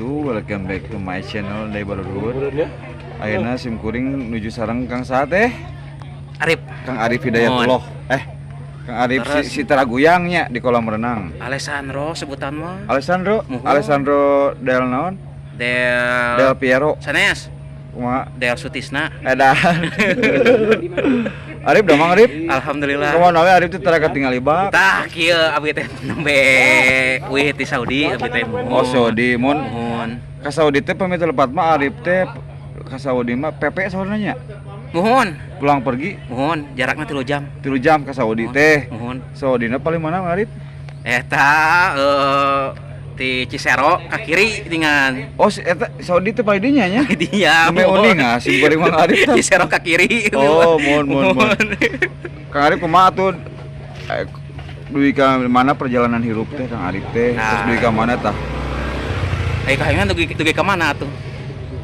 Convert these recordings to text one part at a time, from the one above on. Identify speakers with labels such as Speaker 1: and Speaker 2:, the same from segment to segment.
Speaker 1: Wabarakatuh. Welcome back to my channel Day Baruhur. Ayeuna sim kuring nuju sareng Kang saha teh?
Speaker 2: Arif.
Speaker 1: Kang Arif Hidayatullah. Kang Arif si,
Speaker 2: Terus.
Speaker 1: Si Teraguyang nya di kolam renang.
Speaker 2: Alessandro sebutan mah.
Speaker 1: Alessandro,
Speaker 2: Muhun.
Speaker 1: Alessandro Del naon?
Speaker 2: Del.
Speaker 1: Del Piero.
Speaker 2: Sanes.
Speaker 1: Kumaha?
Speaker 2: Del Sutisna.
Speaker 1: Edan. Arif damang, Arif?
Speaker 2: Alhamdulillah.
Speaker 1: Kumaha we Arif teh tara katingali bak?
Speaker 2: Tah kieu, abi teh nembe uih ti Saudi abi teh.
Speaker 1: Oh, Saudi mun.
Speaker 2: Muhun.
Speaker 1: Ka Saudi teh pamit lepat mah Arif teh ka Saudi mah PP saurna nya.
Speaker 2: Muhun.
Speaker 1: Pulang pergi.
Speaker 2: Muhun, jarakna 3 jam.
Speaker 1: 3 jam ke Saudi teh.
Speaker 2: Muhun.
Speaker 1: Saudina paling mana, Arif?
Speaker 2: Eta di Cisero ke kiri dengan
Speaker 1: Oh, si eta Saudi teh paling dinya nya.
Speaker 2: Dia.
Speaker 1: Nembe uning ah sim kuring mah Arif teh.
Speaker 2: Cisero ke kiri.
Speaker 1: Oh, muhun muhun muhun. Kang Arif kumaha tuh? Dugi ka mana perjalanan hirup teh Kang Arif teh? Terus
Speaker 2: Nah.
Speaker 1: dugi ka mana tah?
Speaker 2: Eh, kayangan dugi dugi ka mana tuh?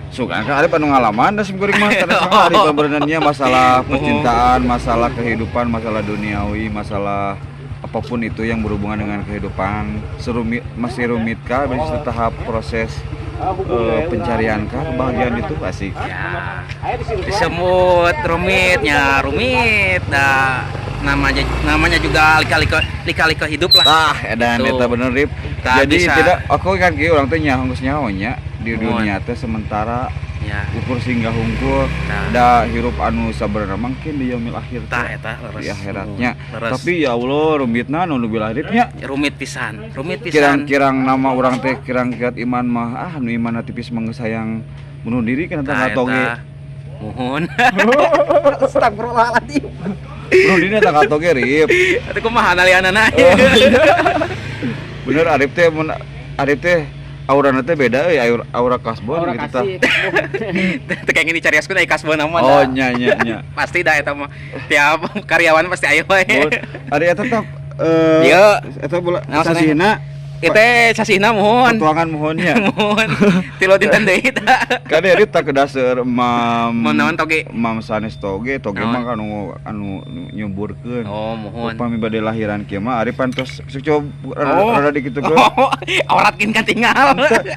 Speaker 1: Suka Kang Arif anu ngalaman da sim kuring mah karena Kang Arif berenangnya masalah percintaan, masalah kehidupan, masalah duniawi, masalah apapun itu yang berhubungan dengan kehidupan, serumit masih rumit kah, masih tahap proses pencarian kah kebahagiaan itu, asik.
Speaker 2: Ya, disebut rumitnya rumit dah, namanya namanya juga lika-liko lika-liko hidup lah.
Speaker 1: Tah, edan.
Speaker 2: Tuh.
Speaker 1: Eta bener, Rip.
Speaker 2: Tah,
Speaker 1: Jadi
Speaker 2: bisa.
Speaker 1: Tidak aku kan kieu, urang teh nya geus nyaho nya di
Speaker 2: Muhun.
Speaker 1: dunia teh sementara, ukur singgah hungkul.
Speaker 2: Nah.
Speaker 1: Da hirup anu sabenerna mungkin di yaumil akhir
Speaker 2: Tah
Speaker 1: teh,
Speaker 2: eta leres.
Speaker 1: di akhiratnya.
Speaker 2: Leres.
Speaker 1: Tapi ya Allah, rumitna nu bil nya.
Speaker 2: Rumit pisan, rumit pisan.
Speaker 1: Kirang-kirang nama urang teh kirang kiat iman mah, ah, nu iman tipis mah geus hayang bunuh diri kan eta.
Speaker 2: Tah
Speaker 1: Katoge.
Speaker 2: eta. Muhun. Astagfirullahaladzim.
Speaker 1: Bunuh diri eta katoge, Rip.
Speaker 2: Atuh kumaha nalianana?
Speaker 1: Oh, iya. Bener, Arif teh mun Arif teh aurana teh beda euy, aura, aura kasbon
Speaker 3: Aura
Speaker 1: gitu tah.
Speaker 3: kasih.
Speaker 2: Teu kayak gini carioskeun ai kasbon mah.
Speaker 1: Oh,
Speaker 2: dah.
Speaker 1: nya nya nya.
Speaker 2: Pasti dah eta mah. Tiap karyawan pasti aya wae.
Speaker 1: Mun ari eta tah eh
Speaker 2: Ieu.
Speaker 1: eta bola
Speaker 2: Naon sana?
Speaker 1: sasihna?
Speaker 2: Itu sasihna, muhun.
Speaker 1: Petuangan muhunnya.
Speaker 2: Muhun. Tilu dinten deui tah.
Speaker 1: Kan Arif tak kedah seueur mam.
Speaker 2: Mam naon, toge?
Speaker 1: Mam sanes toge, toge
Speaker 2: Naon?
Speaker 1: mah kan anu anu nyuburkeun.
Speaker 2: Oh, muhun.
Speaker 1: Upami bade lahiran kieu mah Arif pantos sok coba
Speaker 2: Oh.
Speaker 1: rada dikitukeun.
Speaker 2: Oh, aurat kin kan tinggal.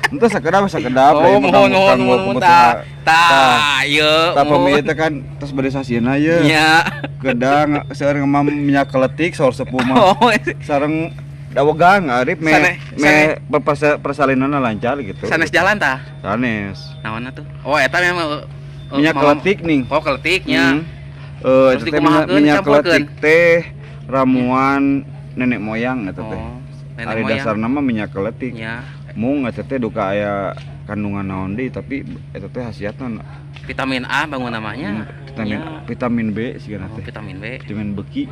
Speaker 1: Ente sakedap sakedap.
Speaker 2: Oh, muhun muhun muhun, tah. Tah, ieu.
Speaker 1: Tah, pami
Speaker 2: Muhun.
Speaker 1: teh kan tos bade sasieuna ye.
Speaker 2: Nya.
Speaker 1: Kedang seueur ngemam minyak keletik saur sepuh mah.
Speaker 2: Oh,
Speaker 1: Sareng dawegang Arif me me persalinanna lancar gitu.
Speaker 2: Sanes jalan tah.
Speaker 1: Sanes.
Speaker 2: Naonna tuh? Oh, eta memang
Speaker 1: Minyak keletik nih.
Speaker 2: Oh, keletiknya.
Speaker 1: Eh,
Speaker 2: Terus
Speaker 1: eta teh minyak,
Speaker 2: dikumahakeun,
Speaker 1: minyak
Speaker 2: dicampurkeun?
Speaker 1: keletik teh ramuan nenek moyang eta teh.
Speaker 2: Oh, nenek
Speaker 1: Ari
Speaker 2: moyang.
Speaker 1: dasarna mah minyak keletik.
Speaker 2: Ya,
Speaker 1: Mung eta teh duka aya kandungan naon deui, tapi eta teh khasiatna
Speaker 2: vitamin A bangun namanya.
Speaker 1: Vitamin
Speaker 2: Ya.
Speaker 1: vitamin B sigana
Speaker 2: Oh,
Speaker 1: teh.
Speaker 2: vitamin B.
Speaker 1: Vitamin beki.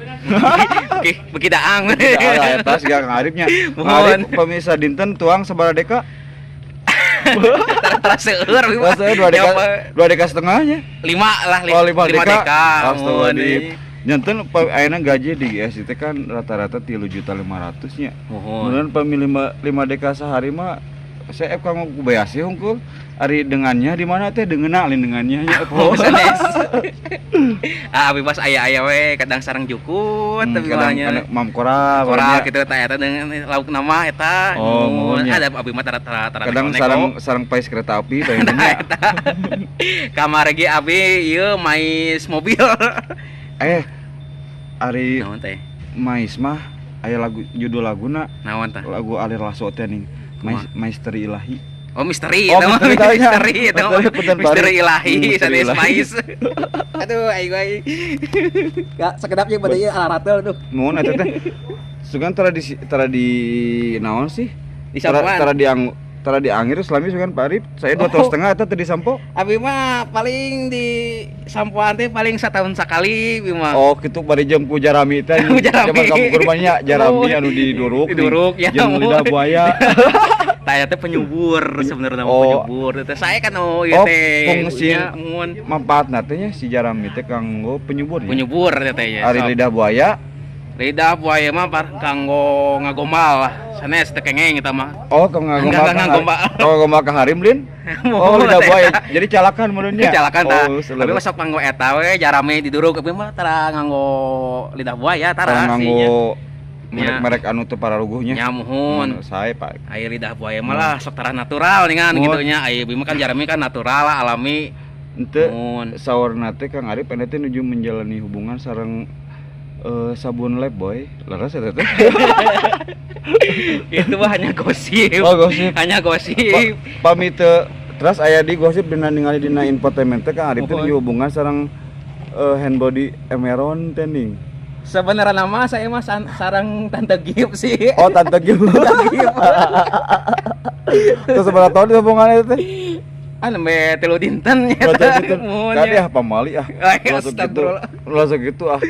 Speaker 2: Oke, beki daang.
Speaker 1: Tidak eta siga Kang Arifnya. Kang
Speaker 2: Muhun.
Speaker 1: Arif pemirsa dinten tuang sabaraha deka?
Speaker 2: Tara seueur.
Speaker 1: Rasa 2 deka, 2 deka setengahnya.
Speaker 2: 5 lah,
Speaker 1: Oh, 5
Speaker 2: lima
Speaker 1: deka.
Speaker 2: deka.
Speaker 1: Astagfirullahaladzim. Nyanten ayeuna gaji di GS itu kan rata-rata 3 juta 500 nya.
Speaker 2: Muhun.
Speaker 1: Kemudian pami 5 deka sehari mah saya kamu ku bayasi hungkul. Ari dengannya di mana teh, dengeuna lain dengannya nya.
Speaker 2: Oh, sanes. Ah, bebas aya-aya we, kadang sareng jukut, tapi
Speaker 1: kadang
Speaker 2: mahnya.
Speaker 1: kadang mam koral,
Speaker 2: Koral
Speaker 1: nya.
Speaker 2: gitu eta eta dengan lauk nama eta.
Speaker 1: Oh,
Speaker 2: Muhun.
Speaker 1: muhun nya.
Speaker 2: Ada abi mah tara tara tara
Speaker 1: Kadang
Speaker 2: neko-neko.
Speaker 1: sareng sareng pais kereta api
Speaker 2: Nah,
Speaker 1: pengennya.
Speaker 2: eta. Kamari ge abi ieu mais mobil.
Speaker 1: Eh, ari
Speaker 2: Naon teh?
Speaker 1: mais mah aya lagu, judul laguna.
Speaker 2: Naon tah?
Speaker 1: Lagu Alir Lasso teh ning Mais, Maisteri Ilahi.
Speaker 2: Oh, misteri
Speaker 1: Oh,
Speaker 2: itu mah.
Speaker 1: misteri tanya.
Speaker 2: Misteri itu mah.
Speaker 1: Misteri, punten,
Speaker 2: Misteri
Speaker 1: Pak.
Speaker 2: ilahi
Speaker 1: Misteri
Speaker 2: sanes
Speaker 1: ilahi.
Speaker 2: mais. Aduh, aing aing. Gak sekedap jeung bade ieu alaratel tuh.
Speaker 1: Mun eta teh sugan tara di tara di naon sih?
Speaker 2: Di
Speaker 1: Tara
Speaker 2: sampoan.
Speaker 1: tara diang tara diangir selami sugan Pak Arif. Saya 2 tahun
Speaker 2: Oh.
Speaker 1: setengah eta teh di sampo.
Speaker 2: Abi mah paling di sampoan teh paling setahun sekali abi mah.
Speaker 1: Oh, kitu bari jeung ku jarami teh.
Speaker 2: Ku jarami.
Speaker 1: Zaman kapungkur mah nya jarami
Speaker 2: Oh.
Speaker 1: anu diduruk.
Speaker 2: Diduruk, ya.
Speaker 1: Jeung lidah buaya.
Speaker 2: Taya teh penyubur sebenarnya mah,
Speaker 1: Oh.
Speaker 2: penyubur teh. Saya kan oh ieu
Speaker 1: Oh,
Speaker 2: teh.
Speaker 1: fungsi
Speaker 2: Nya, mun
Speaker 1: manfaatna teh nya si jarami teh kanggo penyubur nya.
Speaker 2: Penyubur teh teh nya.
Speaker 1: Ari
Speaker 2: Sok.
Speaker 1: lidah buaya?
Speaker 2: Lidah buaya mah par kanggo ngagombal lah. Sanes teu kengeng eta mah.
Speaker 1: Oh, kanggo ngagombal.
Speaker 2: Enggak, ngagombal.
Speaker 1: Oh, ngagombal ka harim lin. Oh, lidah buaya. Jadi calakan meureun nya.
Speaker 2: Calakan tah.
Speaker 1: Oh,
Speaker 2: Tapi masuk kanggo eta we jarame diduruk, tapi mah tara nganggo lidah buaya
Speaker 1: tara
Speaker 2: tara sih nya.
Speaker 1: nganggo. Merek-merek anu teu pararuguhnya.
Speaker 2: Nya, muhun.
Speaker 1: Sae, Pak.
Speaker 2: Ai lidah buaya malah sok tarah natural ningan
Speaker 1: Muhun.
Speaker 2: gitu nya. Ai bima kan jarami kan natural lah, alami.
Speaker 1: Ente
Speaker 2: Muhun.
Speaker 1: saurna teh Kang Arif ende teh nuju menjalani hubungan sareng sabun Lifebuoy. Leres eta teh?
Speaker 2: Itu mah hanya gosip.
Speaker 1: Oh, gosip.
Speaker 2: Hanya gosip.
Speaker 1: Pami teu terus aya di gosip dina ningali dina infotainment teh Kang Arif teh
Speaker 2: Muhun.
Speaker 1: nuju hubungan sareng hand body Emeron teh ning.
Speaker 2: Sebenarnya nama saya mah sarang Tante Gip sih.
Speaker 1: Oh, Tante Gip. Terus seberapa tahun hubungan itu teh?
Speaker 2: Ah, nembe 3 dinten nya.
Speaker 1: Oh, gitu.
Speaker 2: Muhun,
Speaker 1: Tadi
Speaker 2: ya.
Speaker 1: ah pamali ah.
Speaker 2: Ay,
Speaker 1: Langsung gitu.
Speaker 2: astagfirullah.
Speaker 1: Langsung gitu ah.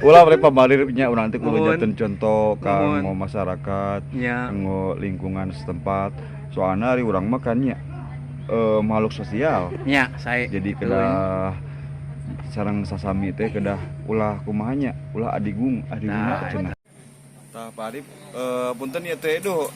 Speaker 1: Ulah mereka pamali nya urang teh kudu
Speaker 2: Muhun.
Speaker 1: janten contoh kanggo
Speaker 2: Muhun.
Speaker 1: masyarakat,
Speaker 2: Nya.
Speaker 1: kanggo lingkungan setempat. Soalnya ari urang mah kan nya makhluk sosial.
Speaker 2: Nya, saya
Speaker 1: Jadi kedah sareng sasami teh kedah ulah kumaha nya, ulah adigung, adiguna
Speaker 2: Nah,
Speaker 1: cenah. Tah Pak Arif, punten ya teh duh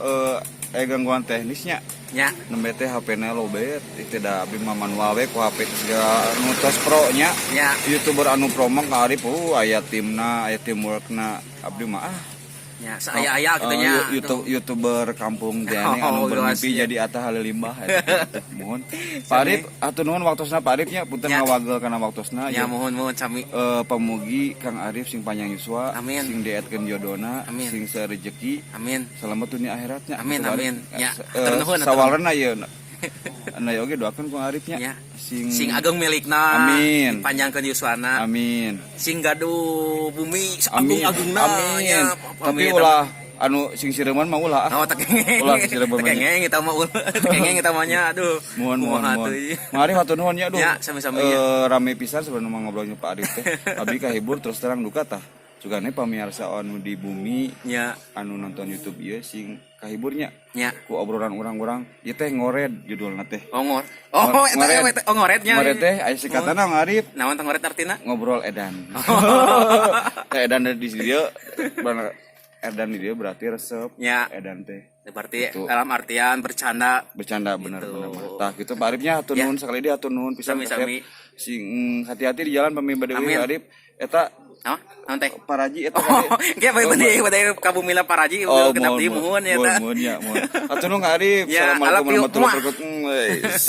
Speaker 1: gangguan teknisnya.
Speaker 2: Nya.
Speaker 1: Nembe teh HP-na lobet, itu da abdi mah manual we ku HP segala nu tos pro nya.
Speaker 2: Nya.
Speaker 1: YouTuber anu pro mah Kang Arif, aya timna, aya teamworkna, abdi mah ah.
Speaker 2: Nya, saaya-aya gitu nya.
Speaker 1: YouTube, YouTuber kampung teh anu
Speaker 2: Oh,
Speaker 1: bermimpi
Speaker 2: luas, ya.
Speaker 1: jadi Atta Halilintar eta. Mohon. Pak Arif, hatur nuhun waktosna Pak Arif nya, punten
Speaker 2: Ya.
Speaker 1: ngawagel kana waktosna.
Speaker 2: Ya, muhun muhun sami.
Speaker 1: Pamugi Kang Arif sing panjang yuswa,
Speaker 2: Amin.
Speaker 1: sing dietkeun jodona,
Speaker 2: Amin.
Speaker 1: sing serejeki,
Speaker 2: Amin.
Speaker 1: selamat dunia akhiratnya.
Speaker 2: Amin,
Speaker 1: Gitu, Pak Arif.
Speaker 2: amin. Ya, hatur nuhun, hatur
Speaker 1: Sawalerna ieu. Nah, oge doakeun ku Arif nya.
Speaker 2: Ya.
Speaker 1: Sing,
Speaker 2: Sing ageng milikna.
Speaker 1: Amin.
Speaker 2: Dipanjangkeun yuswana.
Speaker 1: Amin.
Speaker 2: Sing gaduh bumi
Speaker 1: Amin.
Speaker 2: sagung-agungna.
Speaker 1: Amin.
Speaker 2: Nya.
Speaker 1: Tapi ulah anu sing sireuman mah ulah ah.
Speaker 2: Oh, tekengeng.
Speaker 1: Ulah sing sireuman mah.
Speaker 2: Tekengeng eta mah ulah. Tekengeng eta mah nya aduh.
Speaker 1: Mohon mohon
Speaker 2: Kumaha
Speaker 1: mohon.
Speaker 2: atuh.
Speaker 1: Mari hatur nuhun nya aduh.
Speaker 2: Ya, sami-sami,
Speaker 1: Rame pisan sebenarnya mah ngobrolnya Pak Arif teh. Abdi kahibur terus terang duka tah. Sugane pamirsa anu di bumi
Speaker 2: Nya,
Speaker 1: anu nonton YouTube ieu sing kahiburnya
Speaker 2: nya.
Speaker 1: ku obrolan orang-orang ieu teh ngored judulna teh.
Speaker 2: Oh, ngor. Oh, eta
Speaker 1: Ngored.
Speaker 2: eta oh ngoretnya.
Speaker 1: Ngored teh aya singkatanna Kang Arif
Speaker 2: Naon teh ngoret artina?
Speaker 1: ngobrol edan. Teh edan di dieu bener edan di dieu berarti resep.
Speaker 2: Ya.
Speaker 1: Edan teh
Speaker 2: Berarti
Speaker 1: Gitu.
Speaker 2: dalam artian bercanda.
Speaker 1: bercanda bener
Speaker 2: Gitu.
Speaker 1: bener. Tah gitu Pak Arifnya hatur
Speaker 2: Ya.
Speaker 1: nuhun sekali dia hatur nuhun pisan
Speaker 2: Sami-sami.
Speaker 1: kasep. Sing hati-hati di jalan pami bade
Speaker 2: Amin.
Speaker 1: Pak Arif. Eta
Speaker 2: Naon? Naon teh?
Speaker 1: paraji eta
Speaker 2: Oh, ge bae bade bade ka bumina paraji
Speaker 1: Oh,
Speaker 2: genap deui muhun ya
Speaker 1: mohon,
Speaker 2: eta.
Speaker 1: mohon ya, mohon. Hatur nuhun Kak Arif.
Speaker 2: Ya,
Speaker 1: Assalamualaikum
Speaker 2: I love you.
Speaker 1: warahmatullahi wabarakatuh. Wes.